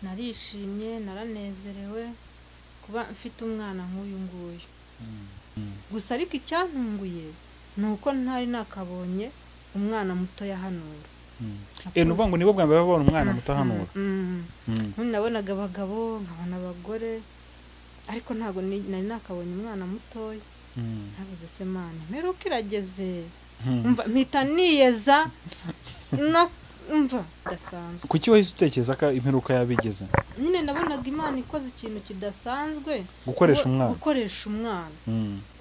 Narishimye, naranezerewe kuba mfite umwana nk'uyu nguyu. Gusa ariko icyantunguye ni uko ntari nakabonye umwana muto yahanura. Nuvuga ngo nibo bwa mbere babona umwana muto ahanura. Nabonaga abagabo, nkabona abagore, ariko ntabwo nari nakabonye umwana mutoya. Navuze se Mana, imperuka irageze. Mpita niyeza mva dasanzwe. Kuki wahise utekereza ko imperuka yabigeze? Nyine nabonaga Imana ikoze ikintu kidasanzwe, gukoresha umwana. Gukoresha umwana.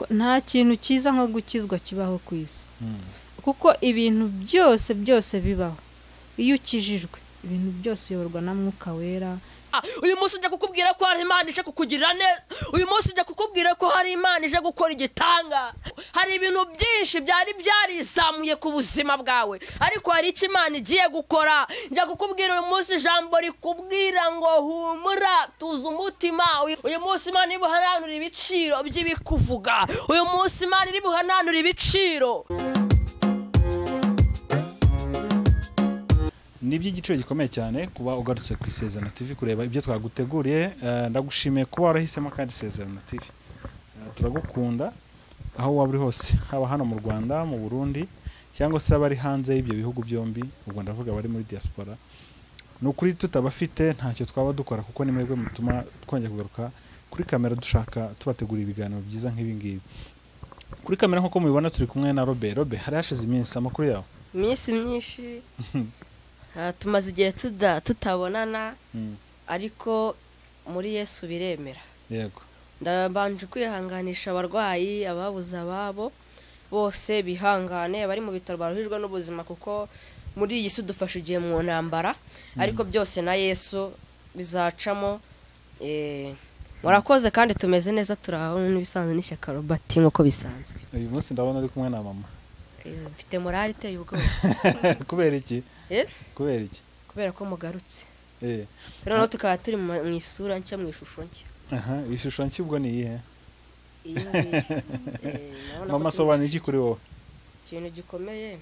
Nta kintu cyiza nko gukizwa kibaho ku isi. Kuko ibintu byose byose bibaho. Iyo ukijijwe, ibintu byose uyoborwa na Mwuka Wera. Uyu munsi njya kukubwira ko hari Imana ije kukugirira neza. Uyu munsi njya kukubwira ko hari Imana ije gukora igitangaza. Hari ibintu byinshi byari byarizamuye ku buzima bwawe, ariko hari icyo Imana igiye gukora. Njya kukubwira uyu munsi ijambo rikubwira ngo humura, tuza umutima. Uyu munsi Imana iri buhananure ibiciro by'ibikuvuga. Uyu munsi Imana iri buhananure ibiciro. Ni iby'igiciro gikomeye cyane kuba ugarutse ku Isezerano TV kureba ibyo twaguteguriye. Ndagushimiye kuba warahisemo kandi Isezerano TV. Turagukunda aho waba uri hose, haba hano mu Rwanda, mu Burundi, cyangwa se abari hanze y'ibyo bihugu byombi, ubwo ndavuga abari muri diaspora. Ni ukuri tutabafite ntacyo twaba dukora, kuko ni mwebwe mutuma twongera kugaruka kuri kamera dushaka tubategurira ibiganiro byiza nk'ibi ngibi. Kuri kamera nk'uko mubibona turi kumwe na Robert. Robert, hari hashize iminsi, amakuru yawe? Iminsi myinshi. Tumaze igihe tutabonana, ariko muri Yesu biremera. Yego. Ndabanje kwihanganisha abarwayi, ababuze ababo bose bihangane, abari mu bitaro baruhijwe n'ubuzima, kuko muri iyi si dufashe igihe mu ntambara, ariko byose na Yesu bizacamo. Murakoze kandi tumeze neza, turaho n'ibisanzwe n'ishyaka Robert nk'uko bisanzwe. Uyu munsi ndabona ari kumwe na mama. Mfite morale iteye ubwoba. Kubera iki? Kubera iki? Kubera ko mugarutse. Noneho tukaba turi mu isura nshya, mu ishusho nshya. Ishusho nshya ubwo ni iyihe? Mama, sobanura iki kuri wowe? Ikintu gikomeye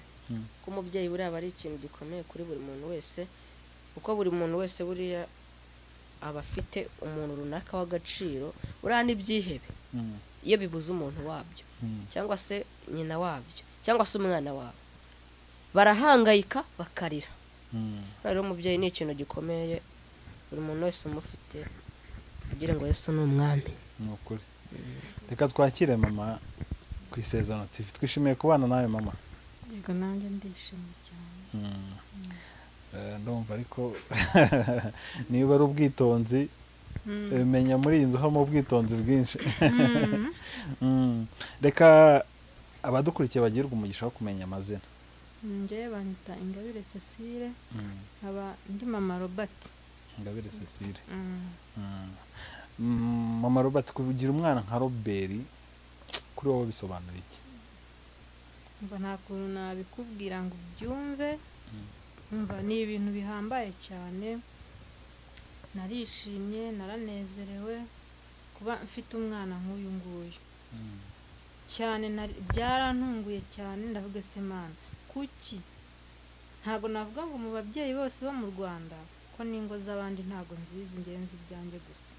ko umubyeyi buriya aba ari ikintu gikomeye kuri buri muntu wese, kuko buri muntu wese buriya aba afite umuntu runaka w'agaciro. Buriya n'ibyihebe iyo bibuze umuntu wabyo, cyangwa se nyina wabyo, cyangwa se umwana wabo, barahangayika bakarira. Rero umubyeyi ni ikintu gikomeye, buri muntu wese umufite kugira ngo Yesu ni umwami. Ni ukuri. Reka twakire mama ku Isezerano TV. Twishimiye kubana nawe mama. Yego, nanjye ndishimye cyane. Ndumva ariko niba ari ubwitonzi, menya muri iyi nzu habamo ubwitonzi bwinshi. Reka abadukurikiye bagirwe umugisha wo kumenya amazina. Njye banyita Ingabire Cecile, nkaba ndi mama Robert. Ingabire Cecile. Mama Robert, kugira umwana nka Robert kuri wowe bisobanura iki? Mva nta kuntu nabikubwira ngo ubyumve. Mva ni ibintu bihambaye cyane. Narishimye, naranezerewe kuba mfite umwana nk'uyu nguyu. Cyane byarantunguye cyane, ndavuga se Mana, kuki? Ntago navuga ngo mu babyeyi bose bo mu Rwanda, ko n'ingo z'abandi ntago nzizi, ngenzi ibyanjye gusa.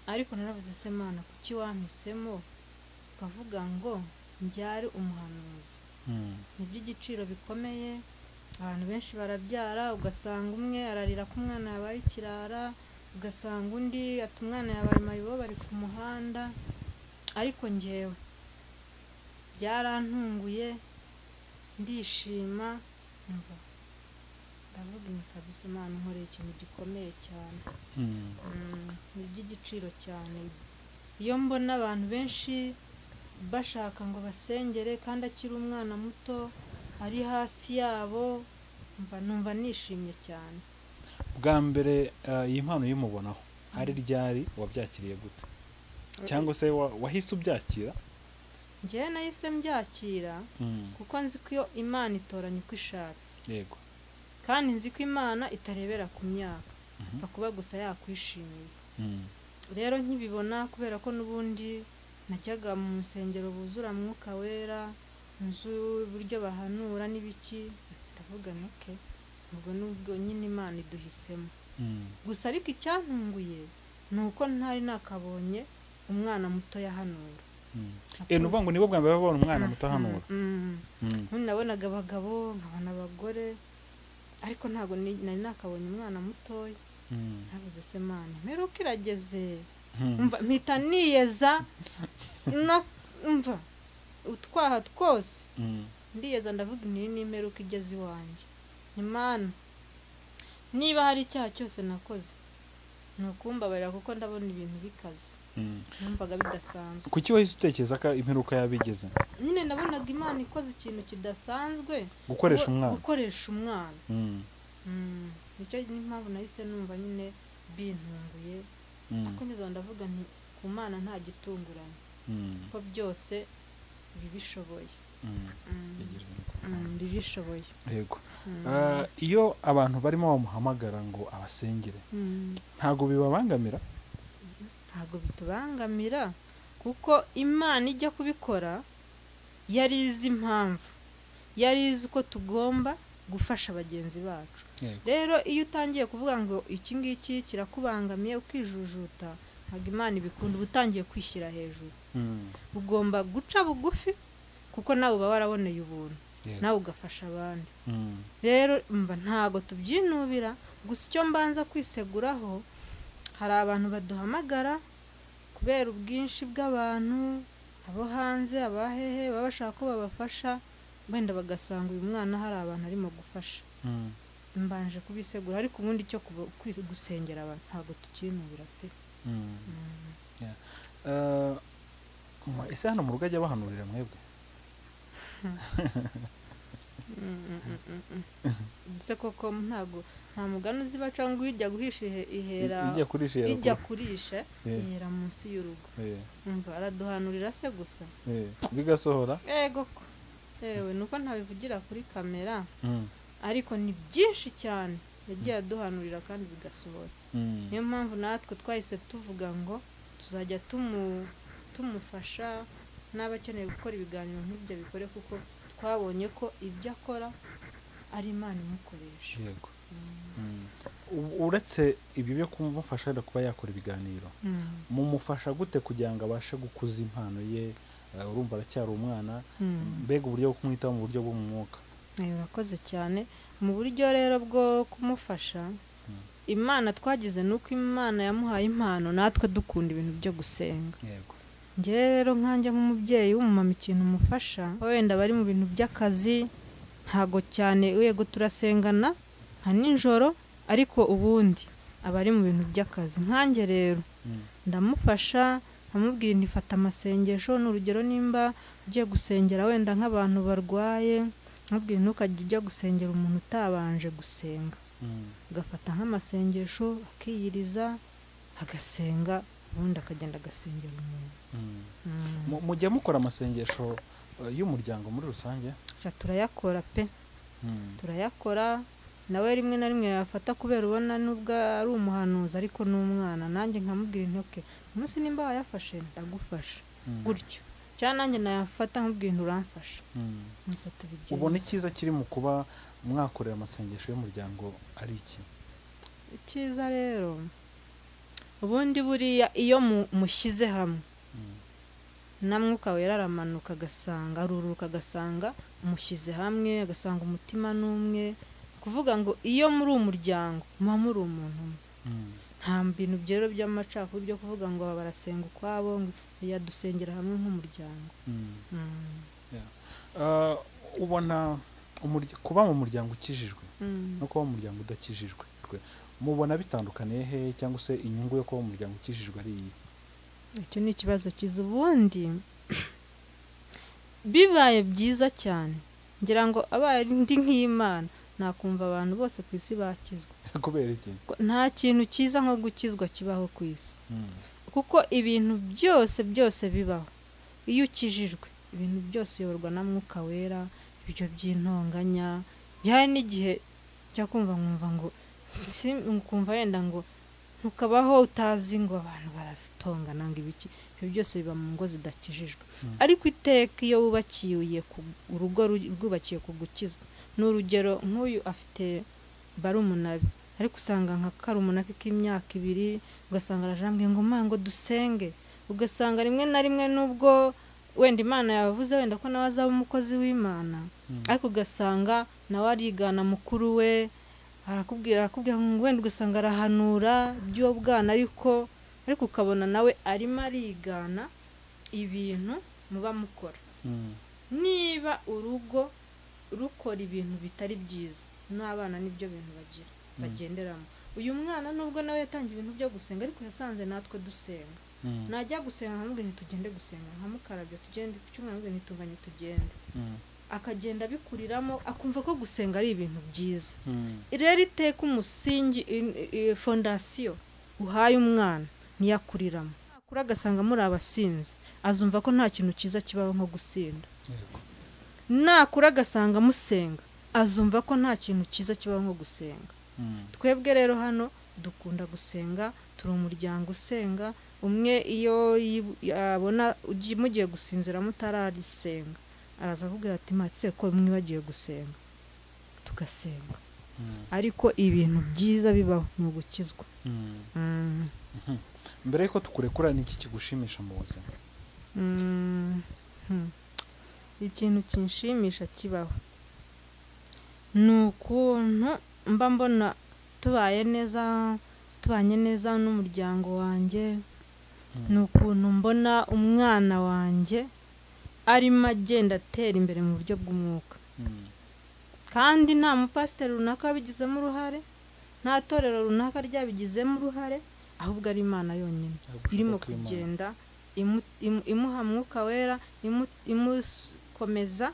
Ariko naravuze se Mana, kuki wampisemo ukavuga ngo mbyare umuhanuzi? Ni iby'igiciro bikomeye. Abantu benshi barabyara, ugasanga umwe ararira ko umwana yabaye ikirara, ugasanga undi ati umwana yabaye mayibobo bari ku muhanda. Ariko njyewe byarantunguye, ndishima, mva ndavuga ni kabisa Imana inkoreye ikintu gikomeye cyane. Ni iby'igiciro cyane. Iyo mbona abantu benshi bashaka ngo basengere kandi akiri umwana muto ari hasi yabo, mva numva nishimye cyane. Bwa mbere iyi mpano y'umubonaho hari ryari, wabyakiriye gute? Cyangwa se wahise ubyakira? Njyewe nahise mbyakira, kuko nzi ko iyo Imana itoranya uko ishatse. Yego. Kandi nzi ko Imana itarebera ku myaka, ipfa kuba gusa yakwishimiye. Rero nkibibona, kubera ko n'ubundi najyaga mu nsengero buzura Mwuka Wera, nzu uburyo bahanura n'ibiki, ndavuga nti ubwo nubwo nyine Imana iduhisemo. Gusa ariko icyantunguye ni uko ntari nakabonye umwana muto yahanura. Nuvuga ngo nibo bwa mbere babona umwana muto ahanura. Nabonaga abagabo nkabona abagore, ariko ntabwo nari nakabonye umwana mutoya. Navuze se Mana, imperuka irageze. Mpita niyeza umva utwaha twose ndiyeza, ndavuga nti ni imperuka igeze iwanjye. Ni Mana, niba hari icyaha cyose nakoze ni ukumbabarira, kuko ndabona ibintu bikaze. Numvaga bidasanzwe. Kuki wahise utekereza ko imperuka yabigeze? Nyine nabonaga Imana ikoze ikintu kidasanzwe, gukoresha umwana. Gukoresha umwana. Nicyo n'impamvu nahise numva nyine bintunguye. Ariko ngeze ndavuga nti ku Mana nta gitunguranye, ko byose bibishoboye. Bibishoboye. Yego. Iyo abantu barimo bamuhamagara ngo abasengere, ntago bibabangamira? Ntago bitubangamira, kuko Imana ijya kubikora yari izi impamvu, yari izi ko tugomba gufasha bagenzi bacu. Rero iyo utangiye kuvuga ngo iki ngiki kirakubangamiye ukijujuta, ntabwo Imana ibikunda, uba utangiye kwishyira hejuru. Ugomba guca bugufi, kuko nawe uba waraboneye ubuntu, nawe ugafasha abandi. Rero mva ntago tubyinubira. Gusa icyo mbanza kwiseguraho, hari abantu baduhamagara kubera ubwinshi bw'abantu, abo hanze, abahehe, baba bashaka ko babafasha, wenda bagasanga uyu mwana hari abantu arimo gufasha. Mbanje kubisegura, ariko ubundi cyo gusengera abantu ntago tukinubira pe. Ese hano mu rugo ajya bahanurira mwebwe? Se koko ntago nta mugani uziba cyangwa ijya guhisha ihera, ijya kurisha ihera munsi y'urugo. Umva araduhanurira se gusa bigasohora. Ego ko ewe nuko ntabivugira kuri kamera, ariko ni byinshi cyane yagiye aduhanurira kandi bigasohora. Niyo mpamvu natwe twahise tuvuga ngo tuzajya tumufasha n'abakeneye gukora ibiganiro nk'ibyo bikore, kuko twabonye ko ibyo akora ari Imana imukoresha. Yego. Uretse ibyo byo kumufasha kuba yakora ibiganiro, mumufasha gute kugira ngo abashe gukuza impano ye? Urumva aracyari umwana, mbega uburyo bwo kumwitaho mu buryo bw'umwuka. Urakoze cyane. Mu buryo rero bwo kumufasha, Imana twagize nuko Imana yamuhaye impano, natwe dukunda ibintu byo gusenga. Yego. Njye rero nkanjye nk'umubyeyi w'umumama, ikintu mufasha wenda bari mu bintu by'akazi ntago cyane, yego turasengana nka nijoro, ariko ubundi abari mu bintu by'akazi. Nkanjye rero ndamufasha, nkamubwira nti fata amasengesho, n'urugero nimba ugiye gusengera wenda nk'abantu barwaye, nkamubwira ntukajye ujya gusengera umuntu utabanje gusenga. Agafata nk'amasengesho akiyiriza agasenga, ubundi akagenda agasengera umuntu. Mujya mukora amasengesho y'umuryango muri rusange? Turayakora pe. Turayakora, nawe rimwe na rimwe yafata kubera ubona nubwo ari umuhanuzi ariko n'umwana, nanjye nkamubwira nti okay, umunsi nimba wayafashe ndagufasha gutyo, cyangwa nanjye nayafata nkubwira nti uramfasha. Ubona icyiza kiri mu kuba mwakorera amasengesho y'umuryango ari iki? Icyiza rero ubundi buriya iyo mushyize hamwe na Mwuka Wera aramanuka, agasanga aruruka, agasanga mushyize hamwe, agasanga umutima n'umwe. Kuvuga ngo iyo muri umuryango muba muri umuntu umwe, nta bintu byero by'amacakubiri byo kuvuga ngo barasenga ukwabo, ngo yadusengera hamwe nk'umuryango. Ubona kuba mu muryango ukijijwe no kuba mu muryango udakijijwe, mubona bitandukaniye he, cyangwa se inyungu yo kuba mu muryango ukijijwe ari iyi? Icyo ni ikibazo cyiza. Ubundi bibaye byiza cyane, ngira ngo abaye ndi nk'Imana nakumva abantu bose ku isi bakizwa. Kubera iki? Nta kintu cyiza nko gukizwa kibaho ku isi. Kuko ibintu byose byose bibaho iyo ukijijwe, ibintu byose uyoborwa na Mwuka Wera, ibyo by'intonganya. Hari n'igihe cyo kumva nkumva ngo kumva wenda ngo ntukabaho utazi ngo abantu baratongana ngo ibiki, ibyo byose biba mu ngo zidakijijwe. Ariko iteka iyo wubakiye urugo rwubakiye ku gukizwa, ni urugero nk'uyu afite barumuna be, Ariko usanga nka karumuna ke k'imyaka 2 ugasanga arajambwe ngo mango dusenge, ugasanga rimwe na rimwe nubwo wenda Imana yavuze wenda ko nawe azaba umukozi w'Imana, ariko ugasanga nawe arigana mukuru we, arakubwira ngo wenda ugasanga arahanura by'uwo bwana, ariko ukabona nawe arimo arigana ibintu muba mukora. Niba urugo rukora ibintu bitari byiza n'abana nibyo bintu bagira bagenderamo. Uyu mwana nubwo nawe yatangiye ibintu byo gusenga, ariko yasanze natwe dusenga. Najya gusenga nkamubwira nti tugende gusenga, nkamukarabya tugende ku cyumweru, nkamubwira nti tunganye tugende, akagenda abikuriramo akumva ko gusenga ari ibintu byiza. Rero iteka umusingi, fondasiyo uhaye umwana niyakuriramo, akura agasanga muri abasinzi azumva ko nta kintu cyiza kibaho nko gusinda. Nakura agasanga musenga azumva ko nta kintu cyiza kibaho nko gusenga. Twebwe rero hano dukunda gusenga, turi umuryango usenga. Umwe iyo yabona mugiye gusinzira mutararisenga araza akubwira ati matse ko mwibagiye gusenga, tugasenga. Ariko ibintu byiza bibaho ni ugukizwa. Mbere yuko tukurekura, ni iki kigushimisha mu buzima? Ikintu kinshimisha kibaho ni ukuntu mba mbona tubaye neza, tubanye neza n'umuryango wanjye. Ni ukuntu mbona umwana wanjye arimo agenda atera imbere mu buryo bw'umwuka, kandi nta mupasiteri runaka wabigizemo uruhare, nta torero runaka ryabigizemo uruhare, ahubwo ari Imana yonyine irimo kugenda imuha mwuka wera, imukomeza.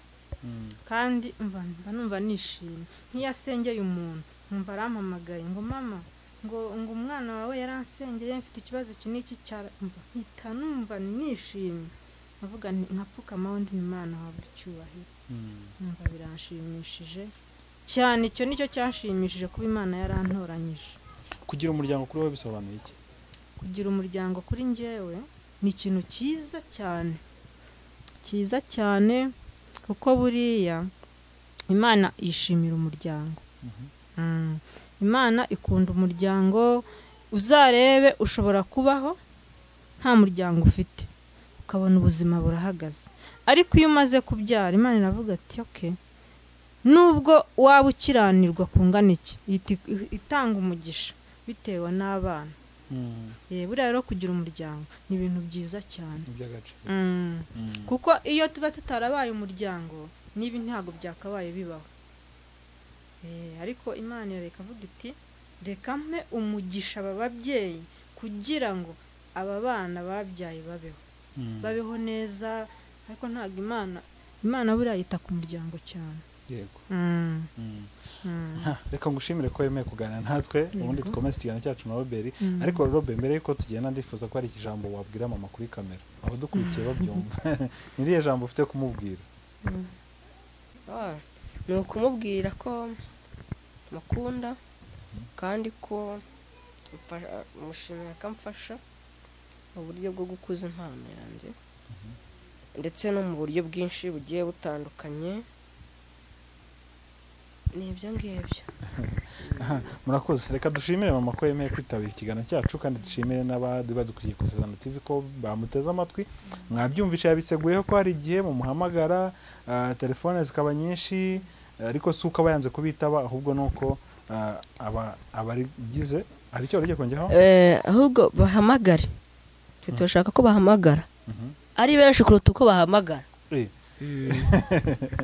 Kandi mba numva nishimye nk'iyasengeye umuntu nkumva arampamagaye ngo mama, ngo umwana wawe yaransengeye mfite ikibazo iki n'iki, mpita numva nishimye, nkavuga nkapfukamaho ndi Imana wawe icyubahiro. Numva biranshimishije cyane. Icyo nicyo cyanshimishije, kuba Imana yarantoranyije. Kugira umuryango kuri wowe bisobanuye iki? Kugira umuryango kuri njyewe ni ikintu cyiza cyane, cyiza cyane, kuko buriya Imana yishimira umuryango. Imana ikunda umuryango. Uzarebe ushobora kubaho nta muryango ufite ukabona ubuzima burahagaze, ariko iyo umaze kubyara Imana iravuga ati okay, nubwo waba ukiranirwa kungana iki, itanga umugisha bitewe n'abana. Buriya rero kugira umuryango ni ibintu byiza cyane, kuko iyo tuba tutarabaye umuryango n'ibi ntabwo byakabaye bibaho. Ariko Imana irareka avuga iti reka mpe umugisha aba babyeyi kugira ngo aba bana babyaye babeho, babeho neza. Ariko ntabwo Imana buriya yita ku muryango cyane. Yego. Reka ngushimire ko wemeye kuganira natwe, ubundi dukomeze ikiganiro cyacu na Robert. Ariko Robert, mbere yuko tugenda ndifuza ko hari ijambo wabwira mama kuri kamera, abadukurikiye babyumva. Ni irihe jambo ufite kumubwira? Ni ukumubwira ko mukunda, kandi ko mushimira ko amfasha mu buryo bwo gukuza impano yanjye, ndetse no mu buryo bwinshi bugiye butandukanye. Ni ibyo ngibyo. Murakoze. Reka dushimire mama ko yemeye kwitabira ikiganiro cyacu, kandi dushimire n'abandi badukuriye ku Isezerano TV ko bamuteze amatwi. Mwabyumvishe yabiseguyeho ko hari igihe mumuhamagara telefone zikaba nyinshi, ariko si uko aba yanze kubitaba, ahubwo nuko abarigize. Hari icyo wari ugiye kongeraho? Ahubwo bahamagare, twe turashaka ko bahamagara ari benshi kuruta uko bahamagara.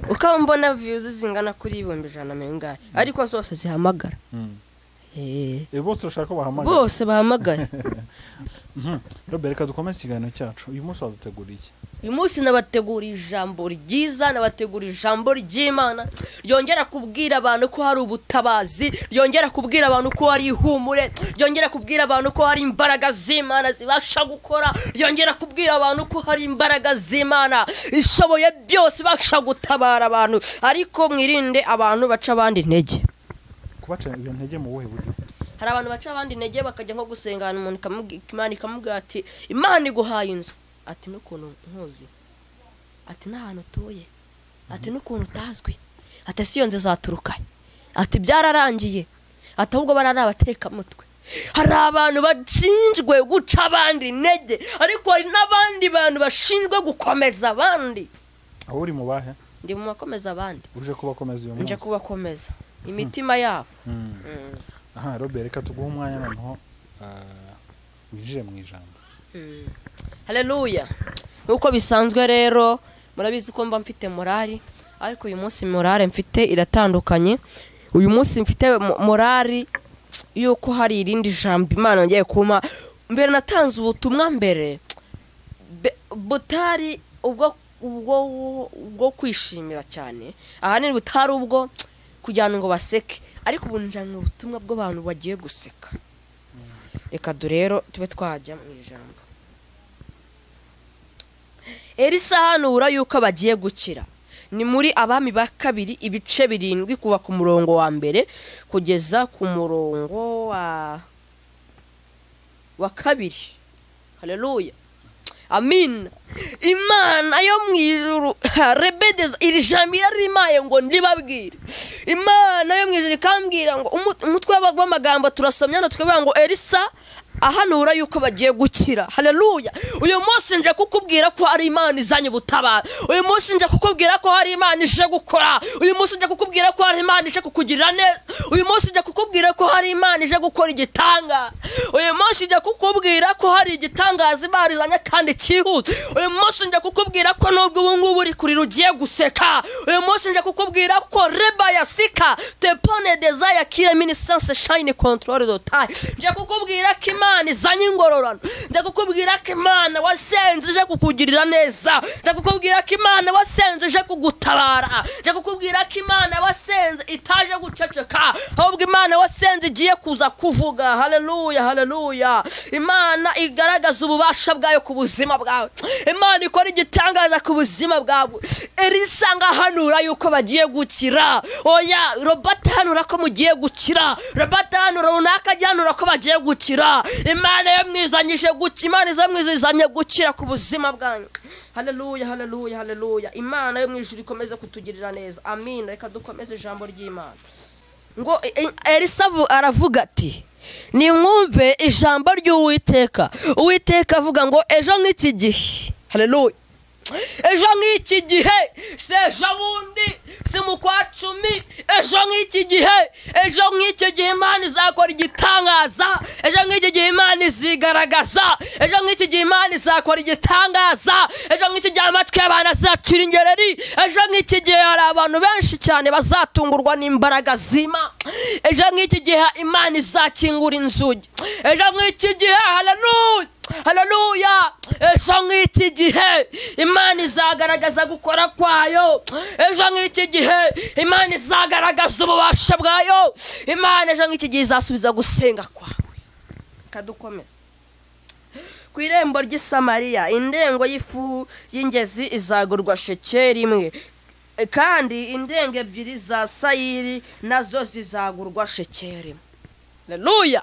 Uko mbona views zingana kuri 100,000 ariko zose zihamagara. Bose urashaka ko bahamagara? Bose bahamagara. Robert, reka dukomeze ikiganiro cyacu. Uyu munsi waduteguriye iki? Uyu munsi nabateguriye ijambo ryiza, nabateguriye ijambo ry'Imana ryongera kubwira abantu ko hari ubutabazi, ryongera kubwira abantu ko hari ihumure, ryongera kubwira abantu ko hari imbaraga z'Imana zibasha gukora, ryongera kubwira abantu ko hari imbaraga z'Imana ishoboye byose ibasha gutabara abantu. Ariko mwirinde abantu baca abandi intege. Kubaca intege mu buhe buryo? Hari abantu baca abandi intege bakajya nko gusenga umuntu Imana ikamubwira ati Imana iguhaye inzu, ati n'ukuntu nkuzi, ati n'ahantu utuye, ati n'ukuntu utazwi, ati si iyo nzu izaturuka, ati byararangiye. Atahubwo bari abatekamutwe. Hari abantu bashinzwe guca abandi intege, ariko hari n'abandi bantu bashinzwe gukomeza abandi. Aho uri mu bahe? Ndi mu bakomeza abandi. Uje kubakomeza uyu munsi? Nje kubakomeza imitima yabo. Aha Robert, reka tuguhe umwanya noneho winjire mu ijambo. Haleluya. Nkuko bisanzwe rero murabizi ko mba mfite morali, ariko uyu munsi morale mfite iratandukanye. Uyu munsi mfite morali yuko hari irindi jambo Imana ngiye kuma. Mbere natanze ubutumwa mbere butari ubwo ubwo kwishimira cyane, ahanini butari ubwo kujyana ngo baseke, ariko ubu njyana ubutumwa bw'abantu bagiye guseka. Reka rero tube twajya mu ijambo. Elisa ahanura yuko bagiye gukira. Ni muri Abami ba kabiri ibice 7 kuva ku murongo wa mbere kugeza ku murongo wa 2. Haleluya. Amin. Imana yo mu ijuru rebedeza iri jambo irarimaye ngo ndibabwire. Imana yo mu ijuru ikambwira ngo umutwe w'amagambo turasomya no twebanga ngo Elisa ahanura yuko bagiye gukira. Haleluya. Uyu munsi nje kukubwira ko hari Imana izanye ubutabara. Uyu munsi nje kukubwira ko hari Imana ije gukora. Uyu munsi nje kukubwira ko hari Imana ije kukugirira neza. Uyu munsi nje kukubwira ko hari Imana ije gukora igitangaza. Uyu munsi nje kukubwira ko hari igitangaza Imana izanye kandi cyihuta. Uyu munsi nje kukubwira ko nubwo ubu ngubu uri kurira ugiye guseka. Uyu munsi nje kukubwira ko reba yasika tepone desire kire mini sense shine control the time. Nje kukubwira ko Imana izanye ingororano. Ndakukubwira ko Imana wasenze ije kukugirira neza. Ndakukubwira ko Imana wasenze ije kugutabara. Ndakukubwira ko Imana wasenze itaje guceceka, ahubwo Imana wasenze igiye kuza kuvuga. Haleluya, haleluya. Imana igaragaza ububasha bwayo ku buzima bwawe. Imana ikora igitangaza ku buzima bwawe. Elisa ngahanura yuko bagiye gukira. Oya, Robert hanura ko mugiye gukira. Robert hanura runaka ajyanura ko bagiye gukira. Imana yamwizanyije gukira. Imana izamwizanye gukira ku buzima bwanyu. Haleluya, haleluya, haleluya. Imana yo mu ijuru ikomeze kutugirira neza. Amin. Reka dukomeze ijambo ry'Imana. Ngo Elisa aravuga ati nimwumve ijambo ry'Uwiteka. Uwiteka avuga ngo ejo nk'iki gihe. Haleluya. Ejo nk'iki gihe, se ejo bundi, si mu kwa 10, ejo nk'iki gihe, ejo nk'iki gihe Imana izakora igitangaza. Ejo nk'iki gihe Imana izigaragaza. Ejo nk'iki gihe Imana izakora igitangaza. Ejo nk'iki gihe amatwi y'abantu azacira ingereri. Ejo nk'iki gihe hari abantu benshi cyane bazatungurwa n'imbaraga zima. Ejo nk'iki gihe Imana izakingura inzugi. Ejo nk'iki gihe, haleluya, haleluya. Ejo nk'iki gihe Imana izagaragaza gukora kwayo. Ejo nk'iki gihe Imana izagaragaza ububasha bwayo. Imana ejo nk'iki gihe izasubiza gusenga kwawe. Kadukomeza. Ku irembo ry'i Samariya indengo y'ifu y'ingezi izagurwa shekeri imwe, kandi indengo 2 za sayiri nazo zizagurwa shekeri. Haleluya.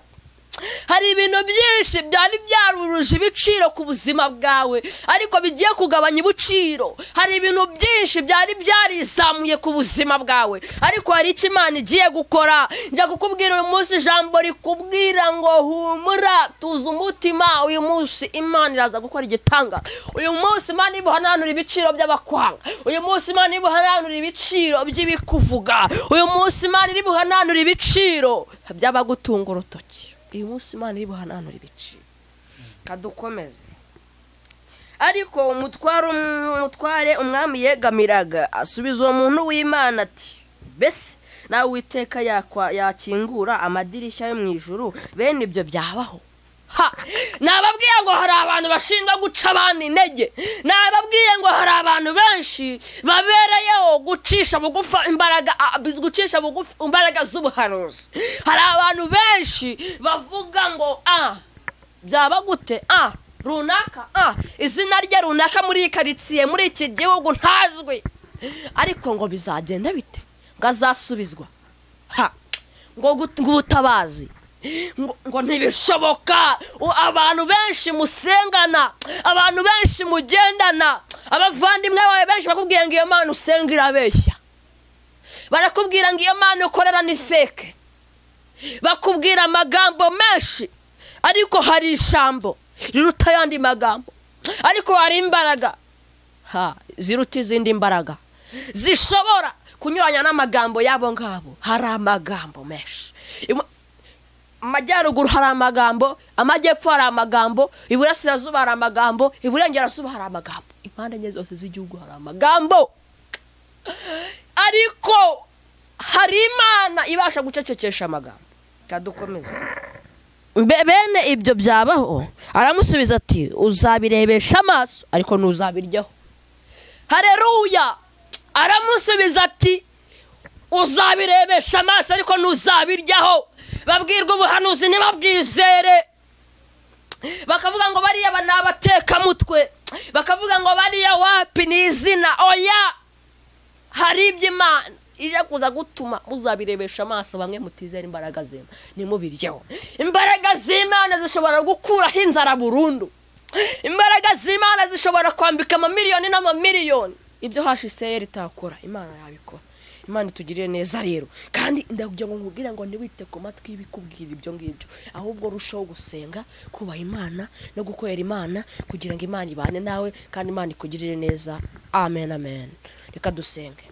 Hari ibintu byinshi byari byaruruje ibiciro ku buzima bwawe, ariko bigiye kugabanya ibiciro. Hari ibintu byinshi byari byarizamuye ku buzima bwawe, ariko hari icyo Imana igiye gukora. Njya kukubwira uyu munsi ijambo rikubwira ngo humura, tuza umutima. Uyu munsi Imana iraza gukora igitangaza. Uyu munsi Imana ibuhananura ibiciro by'abakwanga. Uyu munsi Imana ibuhananura ibiciro by'ibikuvuga. Uyu munsi Imana ibuhananura ibiciro by'abagutunga urutoki. Uyu munsi Imana iribuhananura ibiciro. Kadukomeze. Ariko umutware umwami yegamiraga asubiza uwo muntu w'Imana ati bese nawe Uwiteka yakingura amadirishya yo mu ijuru, bene ibyo byabaho? Ha! Nababwiye ngo hari abantu bashinzwe guca abandi intege. Nababwiye ngo hari abantu benshi babereyeho gucisha bugufi imbaraga, gucisha bugufi imbaraga z'ubuhanuzi. Hari abantu benshi bavuga ngo byaba gute, runaka, izina rye runaka muri karitsiye muri iki gihugu ntazwi, ariko ngo bizagenda bite, ngo azasubizwa, ha, ngo ubutabazi ngo ntibishoboka. Abantu benshi musengana, abantu benshi mugendana, abavandimwe bawe benshi bakubwira ngo iyo Mana usenga irabeshya, barakubwira ngo iyo Mana ukorera ni fake, Bakubwira amagambo menshi, ariko hari ijambo riruta ayandi magambo, ariko hari imbaraga ziruta izindi mbaraga zishobora kunyuranya n'amagambo yabo ngabo. Hari amagambo menshi. Amajyaruguru hari amagambo, amajyepfo hari amagambo, iburasirazuba hari amagambo, iburengerazuba hari amagambo, impande enye zose z'igihugu hari amagambo. Ariko hari Imana ibasha gucecekesha amagambo. Kadukomeze. Bene ibyo byabaho. Aramusubiza ati uzabirebesha amaso ariko ntuzabiryaho. Haleluya. Aramusubiza ati uzabirebesha amaso ariko ntuzabiryaho. Babwirwa ubuhanuzi ntibabwizere, bakavuga ngo bariya n'abatekamutwe, bakavuga ngo bariya wapi ni izina. Oya, hari iby'Imana ije kuza gutuma muzabirebesha amaso, bamwe mutizera imbaraga z'Imana nimubiryeho. Imbaraga z'Imana zishobora gukuraho inzara burundu. Imbaraga z'Imana zishobora kwambika amamiliyoni n'amamiliyoni. Ibyo HCR itakora, Imana yabikora. Imana itugirire neza rero. Kandi ndakugira ngo nkubwire ngo ntiwite ku matwi ibikubwira ibyo ngibyo, ahubwo rushaho gusenga, kubaha Imana no gukorera Imana, kugira ngo Imana ibane nawe kandi Imana ikugirire neza. Amen, amen. Reka dusenge.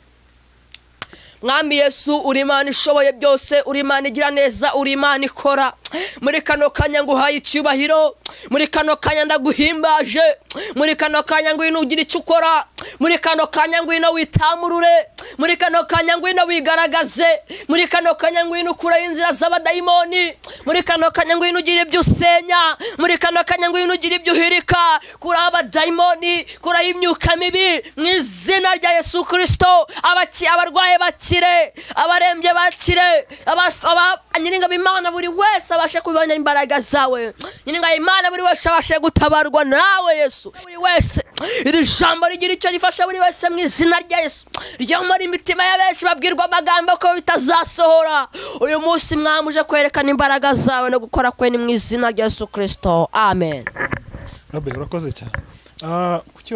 Mwami Yesu, uri Imana ishoboye byose, uri Imana igira neza, uri Imana ikora. Muri kano kanya nguhaye icyubahiro, muri kano kanya ndaguhimbaje, muri kano kanya ngwino ugira icyo ukora, muri kano kanya ngwino witamurure, muri kano kanya ngwino wigaragaze, muri kano kanya ngwino ukure inzira z'abadayimoni, muri kano kanya ngwino ugira ibyo usenya, muri kano kanya ngwino ugira ibyo uhirika, kuri abadayimoni, kuri imyuka mibi, mu izina rya Yesu Kristo. Abarwaye bakire, abarembye bakire, nyiringa Imana buri wese abashe kubona imbaraga zawe, nyiringa Imana buri wese abashe gutabarwa nawe Yesu. Buri wese iri jambo rigira icyo rifasha buri wese mu izina rya Yesu. Ryomora imitima y'abenshi babwirwa amagambo ko bitazasohora. Uyu munsi mwamuje kwerekana imbaraga zawe no gukora kwe ni mu izina rya Yesu Kristo. Amen. Rabbi, urakoze cyane. Kuki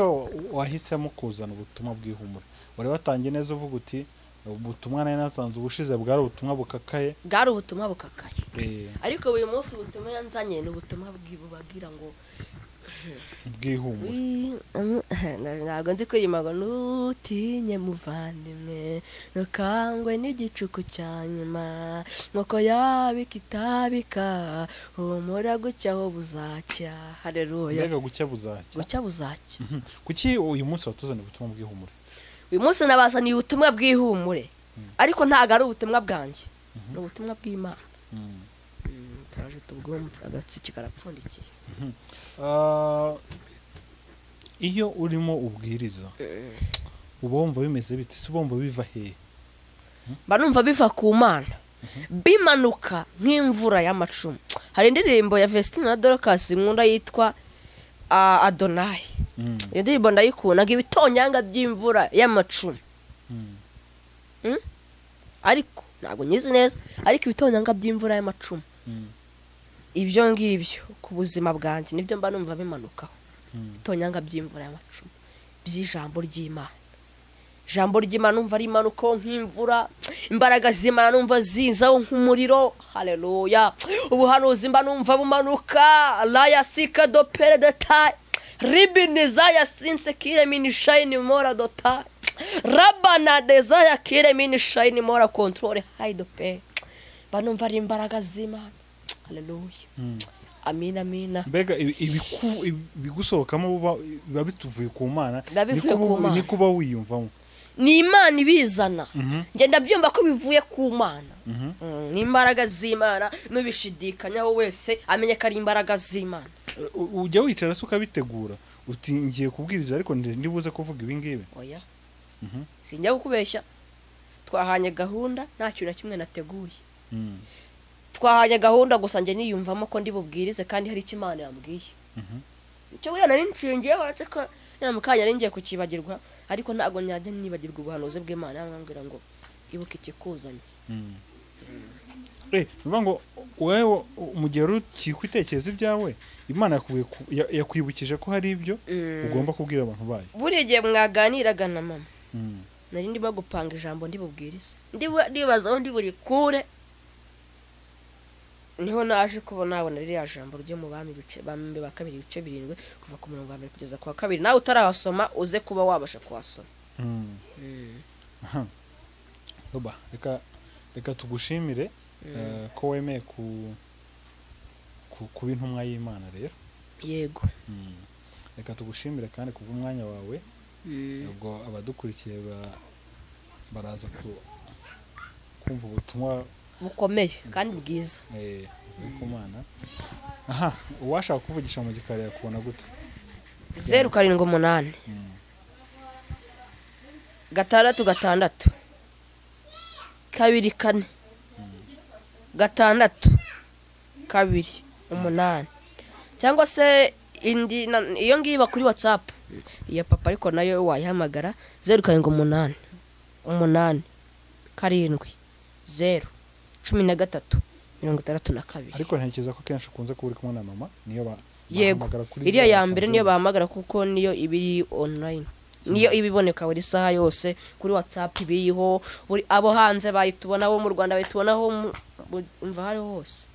wahisemo kuzana ubutumwa bw'ihumure? Wari watangiye neza uvuga uti ubutumwa nari natanze ubushize bwari ubutumwa bukakaye. Bwari ubutumwa bukakaye. Ariko uyu munsi ubutumwa yanzanye ni ubutumwa bwibubabwira ngo bw'ihumure. Ntabwo nzi kuririmba ngo ntutinye muvandimwe, ntukangwe n'igicuku cya nyuma, nk'uko yabika itabika, humura gucya aho buzacya. Haleluya. Mbega gucya buzacya. Gucya buzacya. Kuki uyu munsi watuzaniye ubutumwa bw'ihumure? Uyu munsi nabazaniye ubutumwa bw'ihumure, ariko ntabwo ari ubutumwa bwanjye, ni ubutumwa bw'Imana. Turaje tubwumva, agatsiki karapfundikiye. Iyo urimo ubwiriza uba wumva bimeze bite? Se wumva biva hehe? Mba numva biva ku Mana, bimanuka nk'imvura y'amacumu. Hari indirimbo ya Vestine na Dorcas nkunda yitwa Adonai. Iyo ndirimbo ndayikunda, ngo ibitonyanga by'imvura y'amacumu. Ariko ntabwo nyizi neza, ariko ibitonyanga by'imvura y'amacumu, ibyo ngibyo ku buzima bwanjye nibyo mba numva bimanukaho. Ibitonyanga by'imvura y'amacumu by'ijambo ry'Imana. Ijambo ry'Imana numva rimanukaho nk'imvura, imbaraga z'Imana numva zizaho nk'umuriro. Haleluya. Ubuhanuzi mba numva bumanuka. Laya sika do pere de tai ribini zaya sinse kire mini shine mora dota rabana desire kire mini shine mora control hide pe. Mba numva ari imbaraga z'Imana. Haleluya. Amina, amina. Mbega ibigusohokamo biba bituvuye ku Mana, niko uba wiyumvamo. Ni Imana ibizana. Ngenda byumva ko bivuye ku Mana. Ni imbaraga z'Imana, nubishidikanyaho wese amenye ko ari imbaraga z'Imana. Ujya wicara se ukabitegura uti ngiye kubwiriza ariko ndibuze kuvuga ibi ngibi? Oya. Sinjya kukubeshya. Twahanye gahunda nta kintu na kimwe nateguye. Twahanye gahunda gusa nje niyumvamo ko ndibubwirize kandi hari icyo Imana yambwiye. Icyo buriya nari nshingiye uretse ko mukanya nari ngiye kukibagirwa, ariko ntabwo nyajya nibagirwa ubuhanuzi bw'Imana yambwira ngo ibuka ikikuzanye. Bivuga ngo wewe mu gihe ukikwitekereza ibyawe, Imana yakwibukije ko hari ibyo ugomba kubwira abantu bayo. Buri gihe mwaganiraga na mama, nari ndimo gupanga ijambo ndibubwirize, ndibaza aho ndi buri kure. Niho naje kuba nabona ririya jambo ryo mu Bami ibice Bami ba kabiri ibice 7 kuva ku murongo wa mbere kugeza ku wa kabiri. Nawe utarahasoma uze kuba wabasha kuhasoma. Roba, reka tugushimire ko wemeye kuba intumwa y'Imana rero. Yego. Reka tugushimire kandi kubw'umwanya wawe. Ubwo abadukurikiye baraza kumva ubutumwa bukomeye kandi bwiza ku Mana. Aha, uwashaka kuvugisha mu gikari yakubona gute? 078 6 6 2 4 6 2 8, cyangwa se indi iyo ngiyo iba kuri WhatsApp iya papa, ariko nayo wayihamagara 078 8 7 0 13 62. Ariko ntekereza ko kenshi ukunze kuba uri kumwe na mama, niyo yego iriya ya mbere niyo bahamagara kuko niyo ibiri online, niyo ibiboneka buri saha yose kuri WhatsApp ibiriho, buri abo hanze bayitubona, abo mu Rwanda bayitubonaho, umva hariho hose.